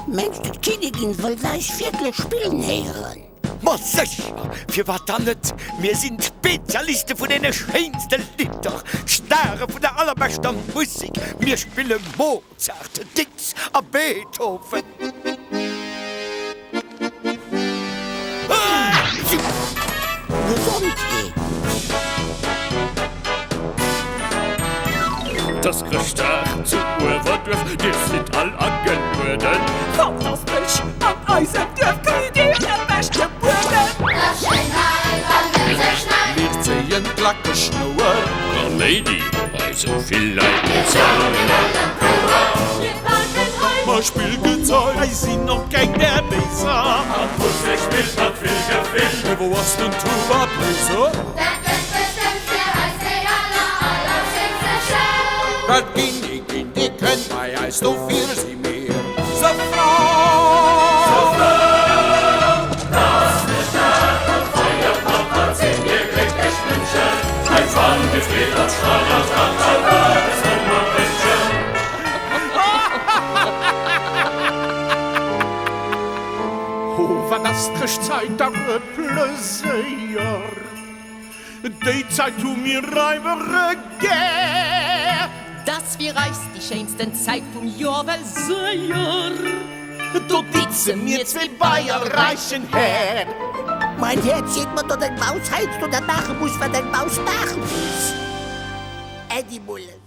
Mengs de d'Kinnigin wëllt eis wierklech spillen héieren? Ma sécher, firwat dann net? Mir sinn d'Spezialiste vun deene schéinste Lidder, d'Stare vun der allerbeschter Musek. Mir spille Mozart, Dicks a Beethoven. Gesondheet! 't ass Chrëschtdag zu Uewerduerf, dir sidd all agelueden. Fantastesch, an eisem Duerf kritt dir de beschte Bueden. Mir zéien d'Glackeschnouer. Kaméidi bei sou vill Leit, mir sangen all am Chouer. Mer Spillgezei, hei sinn och keng där Béiser. An d'Musek spillt mat vill Gefill. Mee wou ass den Tuba-Bléiser? Dat gëtt bestëmmt fir eis déi aller, allerschéinste Show. Well d'Kinnigin, déi kënnt bei eis, dofir si mir sou frou. Sou frou, dass Chrëschtdag an d'Feierpapp haut si mir glécklech Mënschen. Hei fannt Dir Freed an Schrallatrapp, all Guddes wëll mer wënschen. O wat ass d'Chrëschtzeit dach e Pleséier, déi Zait hu mir eiwere gär. Dass fir eis déi schéinsten Zäit vum Joer, well séier. Do ditze mir zwéi bei all räichen Här. Mein Häerz seet mer, datt eng Maus heiansdo dat maache muss, wat eng Maus maache muss. Äddi Mullen.